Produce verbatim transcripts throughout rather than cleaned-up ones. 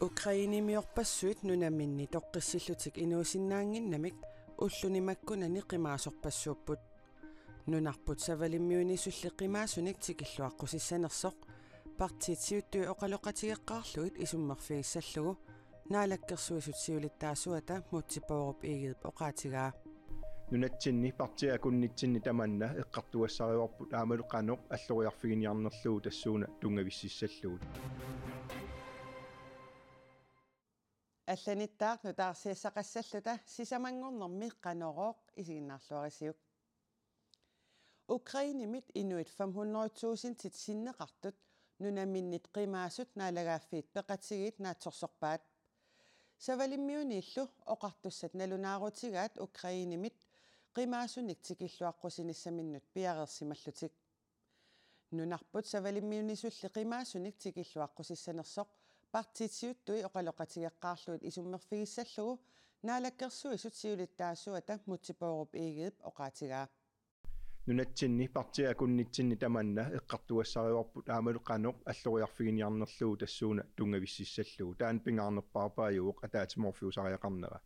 Ukrainemiorpassuit nunaminni toqqissillutik inuusinnaannginnamik ulluni makkunani qimaasorpassuupput. Nunarput Savalimmiunisulli qimaasunik tikilluaqqusissanersoq partiit siuttui oqaloqatigeqqaarlugit isummerfigissallugu Naalakkersuisut siulittaasuata Múte Bourup Egedep oqaatigaa. Nunatsinni partiit akunnitsinni tamanna eqqartugassarivarput aammalu qanoq alloriarfiginiarnerlugu tassuuna tunngavississallugu. Allanittaaq nutaarsiassaqassalluta sisamanngornermi Qanorooq isiginnaarluarisiuk. Ukrainemit inuit fem hundrede tusindit sinneqartut nunaminnit qimaasut Naalagaaffiit Peqatigiit naatsorsorpaat. Savalimmiuniillu oqartussat nalunaarutigaat Ukrainemit qimaasunik tikilluaqqusinissaminnut piareersimallutik. Nunarput Savalimmiunisulli qimaasunik tikilluaqqusissanersoq partiit siuttui oqaloqatigeqqaarlugit isummerfigissallugu Naalakkersuisut siulittaasuata Múte Bourup Egedep oqaatigaa. Nunatsinni partiit akunnitsinni tamanna eqqartugassarivarput aammalu qanoq alloriarfiginiarnerlugu tassuuna tunngavississallugu. Taanna pingaarnerpaarpaajuvoq ataatsimoorfiusariaqarnera.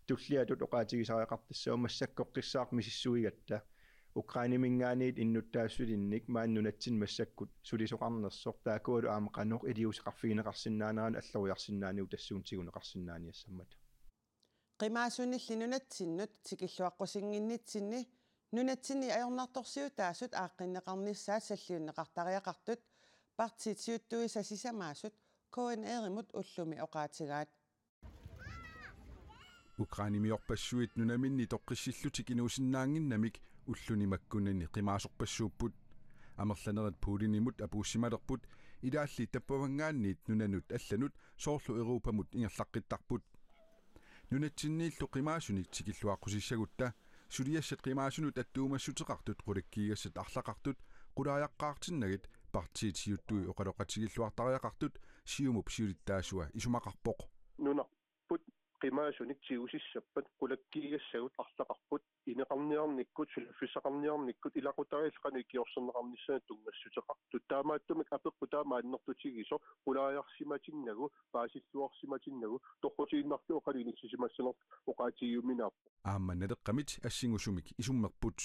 Tulliatut oqaatigisariaqartassaaq massakkorpiaq misissuigatta Ukraineminngaanniit innuttaassutinnik maani nunatsinni massakkut sulisoqarnersoq taakkualu aamma qanoq iliuuseqarfigineqarsinnaaneranut alloriarsinnaaniuvoq tassuuna tiguneqarsinnaaniassammata. Qimaasunilli nunatsinnut tikilluaqqusinnginnitsinni nunatsinni ajornartorsiutaasut aaqqinneqarnissaat salliunneqartariaqartut partiit siuttuisa sisamaasut K N R-imut ullumi oqaatigaat. Ukrainemiorpassuit nunaminni toqqissillutik inuusinnaannginnamik ulluni makkunani qimaasorpassuupput. Amerlanerit Putinimut apuussimalerput ilaalli tappavanngaanniit nunanut allanut soorlu Europamut ingerlaqqittarput. Nunatsinniillu qimaasunik tikilluaqqusissagutta suliassat qimaasunut attuumassuteqartut qulakkiigassat arlaqartut qulaajaqqaartinnagit partiit siuttui oqaloqatigilluartariaqartut Siumup siulittaasua isumaqarpoq. Nunarput qimaasunik tigusissappat qulakkiigassagut arlaqarput ineqarniarnikkut, suliffissaqarniarnikkut, ilaqutariillu qanoq ikiorserneqarnissaannut tunngassuteqartut. Taamaattumik apeqqut taama annertutigisoq, qulaajarsimatinnagu, paasilluarsimatinnagu, toqqutiinnarlugu qanoq inissisimassanersoq oqaatigiuminaappoq. Aamma Naleqqamit assingusumik isummerput.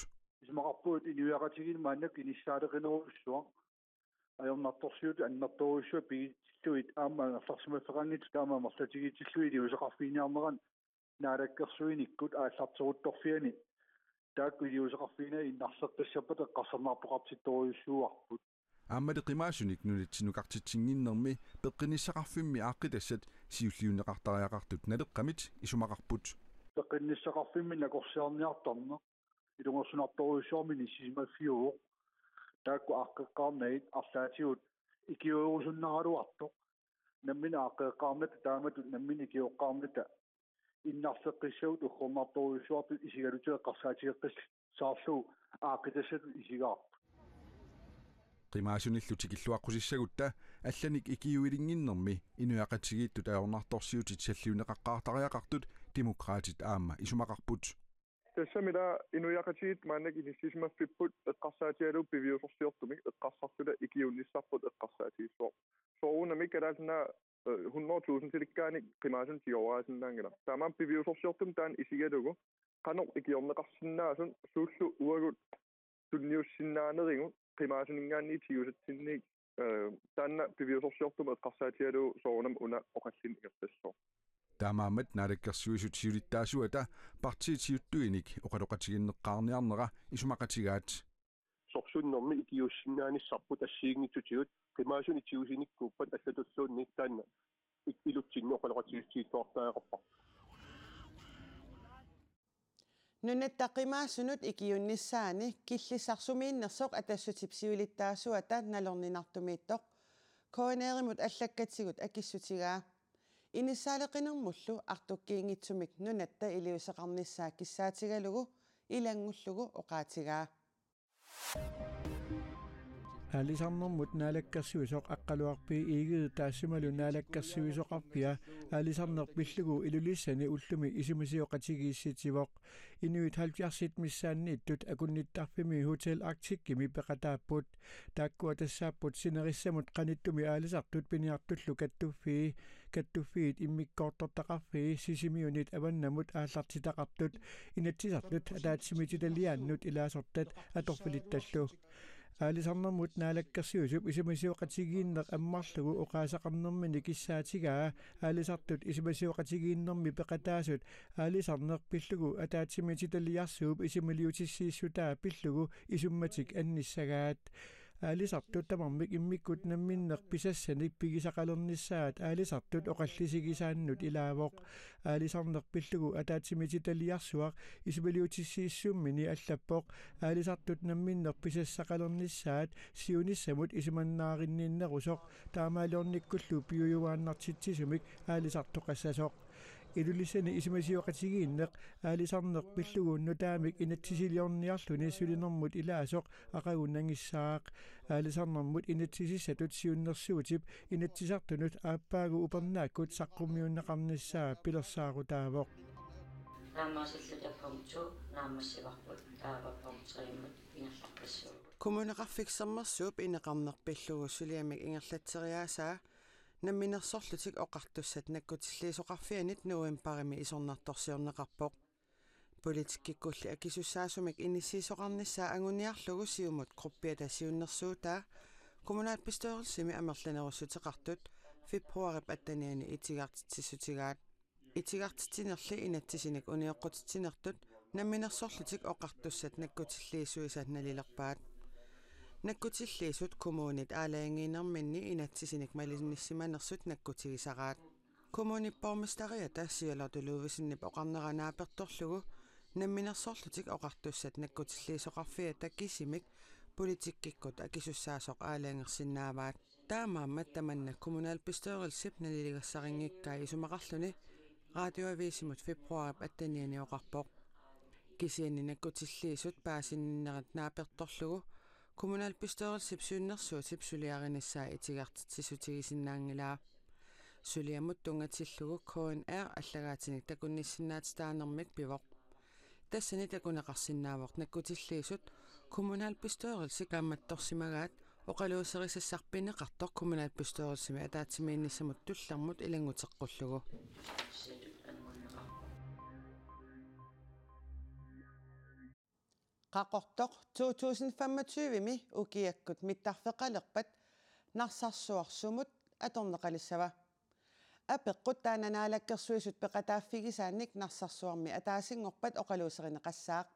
Isumaqarpugut inuiaqatigiinni maannakkut inissaaleqinerujussuaq. Ajornartorsiutit annertoorujussuit pigitillugit aamma angerlarsimaffeqanngitsut taama amerlatigiitillugit iliuuseqarfiginiarneranut naalakkersuinikkut aallarteruttorfiani taakku iliuuseqarfiginagit innarleqqissappata eqqarsarnaartoqartittorujussuuarput. Aammali qimaasunik nunatsinnukartitsinnginnermi peqqinnissaqarfimmi aaqqitassat siulliunneqartariaqartut Naleqqamit isumaqarput. Peqqinnissaqarfimmi nakorsiarniartarneq ilungersunartorujussuarmik inissisimaffiuvoq. Taakku aaqqeqqaarnagit arlaatigut ikiuerusunnaraluartoq. Nammineq aaqqeqqaarnata taamatut nammineq ikioqqaarnata innarleqqissagut uggornartorujussuartut isigalugit eqqarsaatigeqqissaarlugu aaqqitassatut isigaarput. Qimaasunillu tikilluaqqusissagutta allanik ikiuilinnginnermi inuiaqatigiittut ajornartorsiutit salliunneqaqqaartariaqartut Demokraatit aamma isumaqarput. Tassami ila inuiaqatigiit maannakkut inissisimaffipput eqqarsaatigalugu piviusorsiortumik eqqarsarluta ikiuinnissarput eqqarsaatigissavarput. Soorunami Kalaallit Nunaat, eh, hundrede tusindilikkaannik qimaasunik tigoorasinnaanngilaq. Taamaammat piviusorsiortumik taanna isigalugu qanoq ikiorneqarsinnaasoq suullu uagut tunniussinnaanerigut qimaasuninngaanniit tigusatsinnik, eh, taanna piviusorsiortumik eqqarsaatigalugu soorunami una oqallinneq ingerlassaaq. Taamaammat Naalakkersuisut siulittaasuata partiit siuttuinik oqaloqatiginneqqaarniarnera isumaqatigaat. Sorsunnermi ikiuussinnaanissarput assigiinngitsutigut qimaasunik tigusinikkuuppat allatulluunniit taanna i-, ilutsinni oqaloqatigiissuteqartariaqarparput. Nunatta qimaasunut ikiuinnissaani killissarsumiinnersoq Atassutip siulittaasuata nalorninartumiittoq K N R-imut allakkatigut akissutigaa. Inissaaleqinermullu artukkiinngitsumik nunatta iliuuseqarnissaa kissaatigalugu ilanngullugu oqaatigaa. Aalisarnermut naalakkersuisoq Aqqaluaq B. Egede taassumalu naalakkersuisoqarfia aalisarneq pillugu Ilulissani ullumi isumasioqatigiissitsivoq. Inuit halvfjerdsit missaanniittut akunnittarfimmi Hotel Arcticimi peqataapput. Taakkua tassaapput sinerissamut qanittumi aalisartut piniartullu kattuffii. Kattuffiit immikkoortortaqarfii Sisimiunit avannamut aallartitaqartut, Inatsisartut ataatsimiititaliaannut ilaasortat atorfilittallu. Aalisarnermut naalakkersuisup isumasioqatigiinneq ammarlugu oqaaseqarnermini kissaatigaa aalisartut isumasioqatigiinnermi peqataasut aalisarneq pillugu ataatsimiititaliarsuup isumaliutissiissutaa pillugu isummatik annissagaat. Aalisartut tamarmik immikkut namminneq pisassanik pigisaqalernissaat aalisartut oqallisigisaannut ilaavoq. Aalisarneq pillugu ataatsimiititaliarsuaq isumaliutissiissummini allappoq aalisartut namminneq pisassaqalernissaat siunissamut isumannaarinninnerusoq taamaaliornikkullu piujuaannartitsisumik aalisartoqassasoq. Ilulissani isumasioqatigiinneq aalisarneq pillugu nutaamik inatsisiliorniarluni sulinermut ilaasoq aqagu nangissaaq. Aalisarnermut inatsisissatut siunnersuutip Inatsisartunut aappaagu upernaakkut saqqummiunneqarnissaa pilersaarutaavoq. Naammassillutapput naammassivarput taava punkt tre-mut ingerlaqqissuugut. Kommuneqarfik Sermersuup ineqarneq pillugu suliamik ingerlatseriaasaa Namminersorlutik Oqartussat nakkutilliisoqarfianit novembarimi isornartorsiorneqarpoq. Politikkikkulli akisussaasumik inissiisoqarnissaa anguniarlugu Siumut gruppiata siunnersuutaa kommunalbestyrelsimi amerlanerussuteqartut februarip attenianni itigartitsissutigaat. Itigartitsinerli inatsisinik unioqqutitsinertut Namminersorlutik Oqartussat nakkutilliisuisa nalilerpaat. Nakkutilliisut kommunit aalajangiinerminni inatsisinik malinnissimanersut nakkutigisaraat. Kommunip borgmesteriata Charlotte Ludvigsenip oqarnera naapertorlugu Namminersorlutik Oqartussat nakkutilliisoqarfiata kisimik politikkikkut akisussaasoq aalajangersinnaavaat. Taamaammat tamanna kommunalbestyrelsip nalilersarinngikkai isumaqarluni Radioavisimut februarip attenianni oqarpoq. Kisianni nakkutilliisut paasinninnerat naapertorlugu kommunalbestyrelsip siunnersuutip suliarinissaa itigartitsissutigisinnaanngilaa. Suliamut tunngatillugu K N R allagaatinik takunnissinnaatitaanermik pivoq. Tassani takuneqarsinnaavoq nakkutilliisut kommunalbestyrelsi kaammattorsimagaat oqaluuserisassaq pineqartoq kommunalbestyrelsimi ataatsimiinnissamut tullermut ilannguteqqullugu. Qaqortoq to tusind femogtyve-mi ukiakkut mittarfeqalerpat Narsarsuaq sumut atorneqalissava? Apeqqut taanna Naalakkersuisut peqataaffigisaannik Narsarsuarmi ataasinngorpat oqaluuserineqassaaq.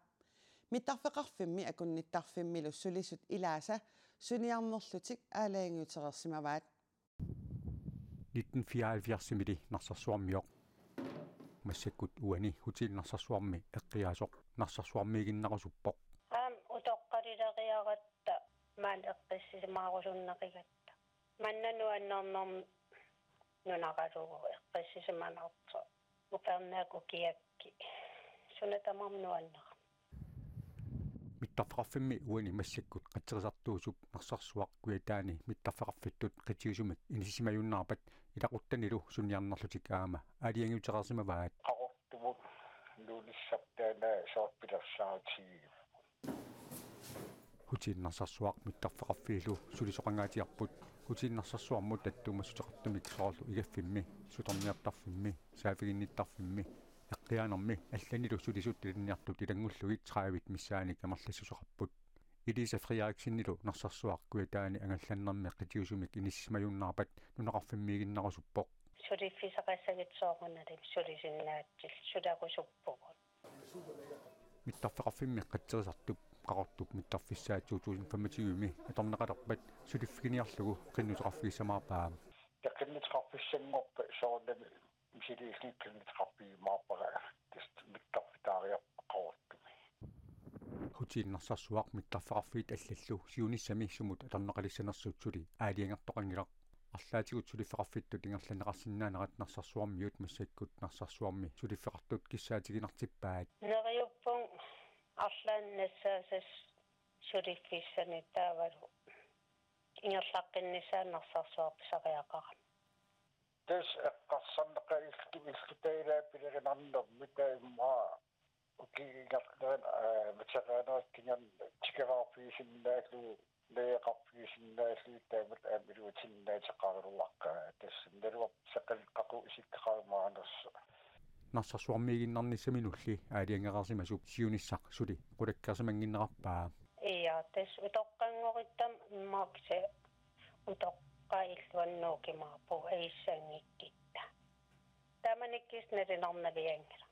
Mittarfeqarfimmi akunnittarfimmilu sulisut ilaasa suniarnerlutik aalajangiutereersimavaat. Nitten fireoghalvfjerds-imili Narsarsuarmioq. Massakkut uani Hotel Narsarsuarmi eqqiaasoq Narsarsuarmiiginnarusuppoq. Aamma utoqqalileriaratta maani eqqissisimarusunneqigatta. Manna nuannernermik nunaralugu eqqissisimanartoq. Upernaaq ukiakkut. Suna tamarmi nuannera. Mittarfeqarfimmi uani massakkut qatserisartuusup Narsarsuaq Kujataani mittarfeqarfittut qitiusumik inissisimajunnaarpat ilaquttanilu suniarnerlutik aamma aalajangiutereersimavaat. Qaqortumut nuunissap taanna soorpilersaarutigiuvoq. Hotel Narsarsuaq mittarfeqarfiillu sulisoqangaatsiarput Hotel Narsarsuarmut attuumassuteqartumik soorlu igaffimmi, sutorniartarfimmi, saaffiginnittarfimmi, eqqiaanermi allanilu sulisut ilinniartut ilanngullugit tredive-t missaannik amerlassuseqarput. Elisa Frederiksenilu Narsarsuaq Kujataani angallannermi qitiusumik inissisimajunnaarpat nunaqarfimmiiginnarusuppoq. Suliffissaqassagit soorunalimi sulisinnaatsilluta suliarusuppugut. Mittarfeqarfimmi qatserisartup Qaqortup mittarfissaa to tusind femogtyve-mi atorneqalerpat suliffiginiarlugu qinnuteqarfigissamaarpaa. Taava qinnuteqarfissanngorpat soorunami misiliilik qinnuteqarfigiumaarpara tassa mittarfitaariarpat Qaqortumi. Hotel Narsarsuaq mittarfeqarfiit allallu siunissami sumut atorneqalissanersut suli aalajangertoqanngilaq. Arlaatigut suliffeqarfittut ingerlanneqarsinnaanerat Narsarsuarmiut massakkut Narsarsuarmi suliffeqartut kissaatiginartippaat. Neriuppunga arlaannik nassaassasut suliffissanik taavalu ingerlaqqinnissaa narsarsuaq pisariaqarami. Tassa eqqarsarneqarluta illu-, illuta ilaa pilerinarnermik taava immaqa ukiinnarneran, aa, materiaalerit kingorna tikeraarfigisinnaallugu, naleqarfigisinnaallugu taamatut aamma iluatinnaateqaraluarpara. Tassa naluara seqinneqartoq isikkoqarumaanersoq. Narsarsuarmiiginnarnissaminulli aalajangereersimasup siunissaq suli qulakkeersimannginnerarpaa. Ja, tassa utoqqanngorittama immaqa utoqqaat illuannuukimaarput ajussanngikkitta. Taamanikkut nalinarnavianngilaq.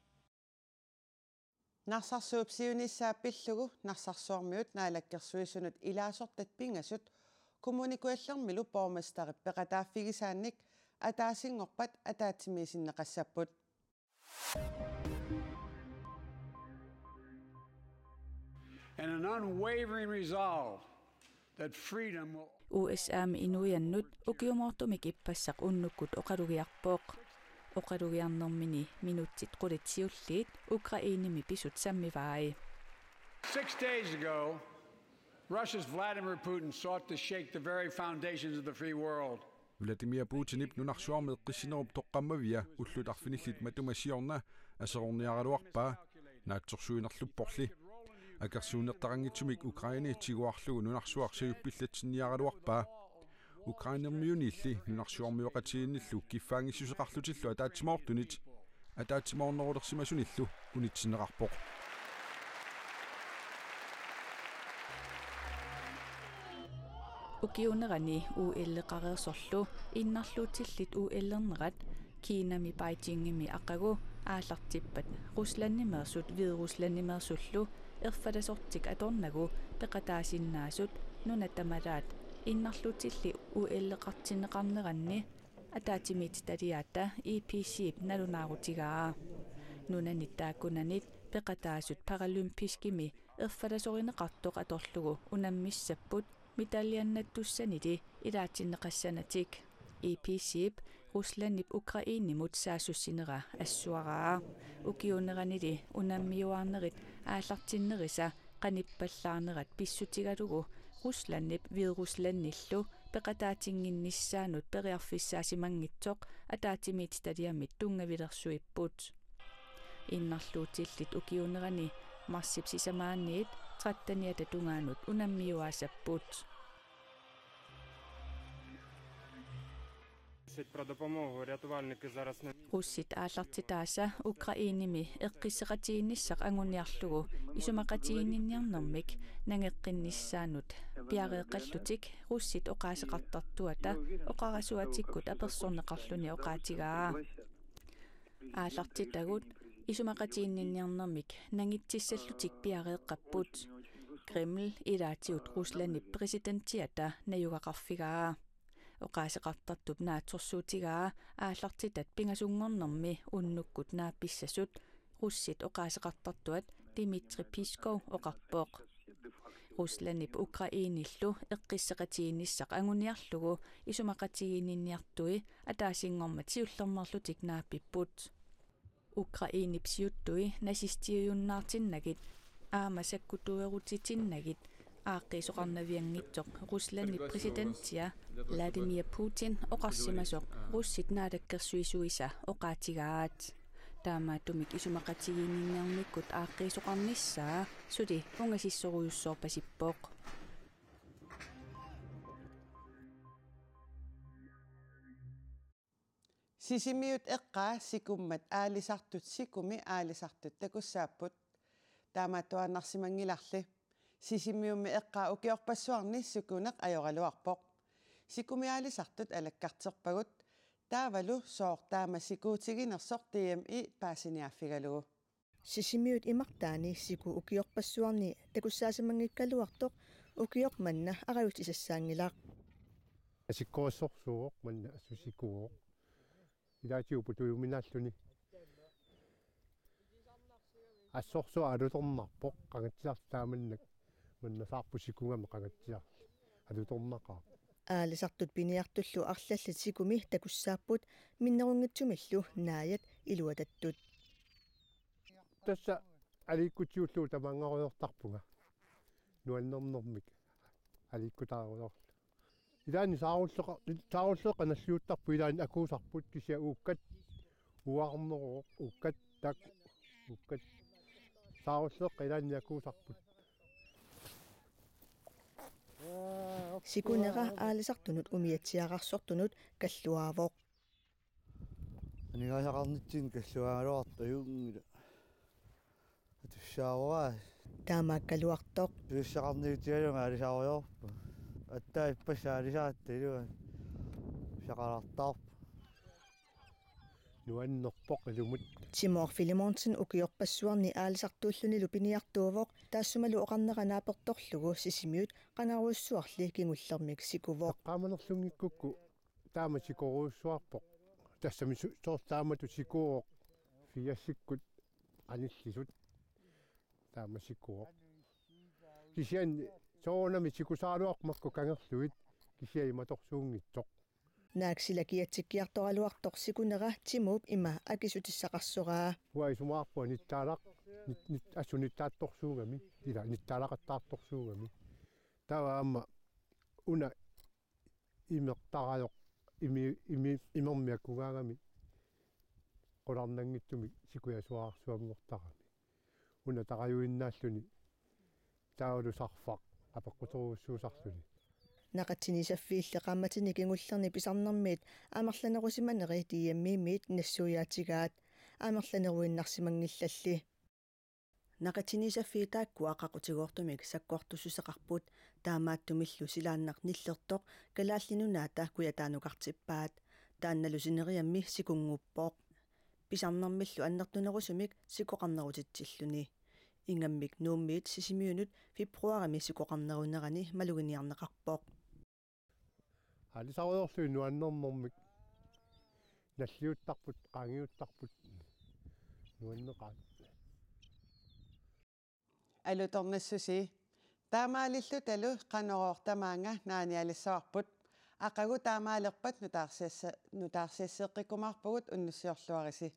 Narsarsuup siunissaa pillugu Narsarsuarmiut Naalakkersuisunut ilaasortat pingasut Kommune Kujallermilu borgmesterip peqataaffigisaannik ataasinngorpat ataatsimiisinneqassapput. And an unwavering resolve that freedom will U S A-mi inuiannut ukiumoortumik ippassaq unnukkut oqalugiarpoq. Oqalugiarnermini minutsit qulit siulliit Ukrainemi pisut sammivai. Six days ago, Russia's Vladimir Putin sought to shake the very foundations of the free world. Vladimir Putinip nunarsuarmi eqqissinerup toqqammavia ullut arfinillit matuma siorna aserorniaraluarpaa naatsorsuinerlupporli. Akersuunnertaqanngitsumik Ukraine tiguarlugu nunarsuaq sajuppillatsinniaraluarpaa. Ukrainermiuniilli nunarsuarmioqatigiinnillu kiffaanngissuseqarlutillu ataatsimoortunit ataatsimoornerulersimasunillu unitsinneqarpoq. Ukiuunerani U L-eqareersorlu innarluutillit U L-ernerat Kinami Beijingimi aqagu aallartippat Ruslandimeersut Hvideruslandimeersullu erfalasortik atornagu peqataasinnaasut nunat tamalaat innarluutillit U L-eqartinneqarneranni ataatsimiititaliaatta I P C-p nalunaarutigaa. Nunanit taakkunanit peqataasut paralympiskimi erfalasorineqartoq atorlugu unammissapput medaljiannattussanili ilaatinneqassanatik. I P C-p Ruslandip Ukrainemut saassussinera assuaraa. Ukiuuneranili unammiuaarnerit aallartinnerisa qanippallaarnerat pissutigalugu Ruslandip Hvideruslandillu peqataatinnginnissaanut periarfissaasimanngitsoq ataatsimiititaliamit tunngavilersuipput. Innarluutillit ukiuunerani marsip sisamaanniit tretteniata tungaanut unammiuaasapput. Про допомогу рятувальники зараз на Russit aallartitaasa Ukrainemi eqqisseqatigiinnissaq anguniarlugu isumaqatigiinninniarnermik nangeqqinnissaanut piareeqqallutik russit oqaaseqartartuata oqarasuatikkut apersorneqarluni oqaatigaa. Aallartitagut isumaqatigiinninniarnermik nangitsissallutik piareeqqapput. Kreml ilaatigut Ruslandip præsidentiata najugaqarfigaa. Oqaaseqartartup naatsorsuutigaa aallartitat pingasunngornermi unnukkut naapissasut russit oqaaseqartartuat Dmitri Peskov oqarpoq. Ruslandip Ukrainellu eqqisseqatigiinnissaq anguniarlugu isumaqatigiinninniartui ataasinngormat siullermeerlutik naapipput. Ukrainep siuttui nazistiujunnaartinnagit aamma sakkutuerutitinnagit aaqqiisoqarnavianngitsoq Ruslandip præsidentia Vladimir Putin oqarsimasoq russit naalakkersuisuisa oqaatigaat. Taamaattumik isumaqatigiinninniarnikkut aaqqiisoqarnissaa suli ungasissorujussuorpasippoq. Sisimiut eqqaa sikummat aalisartut sikumi aalisartut takussaapput. Taamaattuaannarsimanngilarli. Sisimiummi eqqaa ukiorpassuarni sikuneq ajoraluarpoq. Sikumi aalisartut alakkarterpagut. Taavalu sooq taama sikuutiginersoq D M I paasiniaaffigalugu. Sisimiut imartaani siku ukiorpassuarni takussaasimanngikkaluartoq ukioq manna arajutsisassaanngilaq. Asikkorissorsuuvoq manna assut sikuvoq. Ilaatigut putujuminaalluni. Assorsuaq alutornarpoq qangatsiarli taamannak mannasaarput sikugama qangatsiarli alutornaqaaq. Aalisartut piniartullu arlallit sikumi takussaapput minnerunngitsumillu naajat iluatattut. Tassa aliikkutiullugu tamaanngarujoortarpunga. Nuannernermik aliikkutaarujoorlu. Ilaanni saarulleqa-, saarulleqqat nalliuttarput, ilaanni akuusarput, kisianni uukkat, uarneruoq, uukkat, taakku, uukkat. Saarulleqqat ilaanni akuusarput. Sikunera aalisartunut umiatsiaararsortunut kalluaavoq. Aningaasaqarnitsinni kalluaagaluartoq ajunngilaq. Atussaavoq. Taamaakkaluartoq. Tusassaqarniutigalugu aalisarujorpoq. Aatsaat ippassaq aalisaratta iluani. Saqalartarpoq. Nuannerpoq ilumut. Timor Filemonsen ukiorpassuarni aalisartuullunilu piniartuuvoq, taassumalu oqarnera naapertorlugu Sisimiut Qangarujussuarli kingullermik sikuvoq. Eqqaamanerlunngikkukku taama sikorujussuarpoq. Tassami su-, soorlu taamatut sikuuvoq, firsikkut qanillisut. Taama sikuuvoq. Kisianni soorunami sikusaraluarpoq makku kangerlugit, kisianni imatorsuunngitsoq. Naak sila kiatsikkiartoraluartoq Sikunera Timuup ima akisutissaqarsoraa. Uanga isumaqarpunga nittaalaq-, nit-, nit-, assut nittaattorsuugami, ila nittaalaqattaartorsuugami. Taava aamma una imertarajoq imi-, imi-, imermiakkugaangami qularnanngitsumik sikujasuararsuanngortarami. Una tarajuinnaalluni taavalu sarfaq apeqquterujussuusarluni. Naqitsinisaaffiilli qaammatini kingullerni pisarnermiit amerlanerusimaneri D M-imiit nassuiaatigaat, amerlaneruinnarsimanngillalli. Naqitsinissaaffii taakkua qaqutigoortumik sakkortussuseqarput, taamaattumillu silaannaq nillertoq Kalaallit Nunaata kujataanukartippaat. Taannalu sineriammi sikunnguppoq. Pisarnermillu annertunerusumik sikoqarnerutitsilluni. Ingammik Nuummiit Sisimiunut februarimi sikoqarnerunerani maluginiarneqarpoq. Aalisarujorlugit nuannernermik nalliuttarput, qaangiuttarput, nuanneqaat. Alutornassusii. Taamaalillutalu Qanorooq tamaanga naanialissavarput. Aqagu taamaalerpat nutaarsiassa-, nutaarsiasseqqikkumaarpugut, unnussiorluarisi.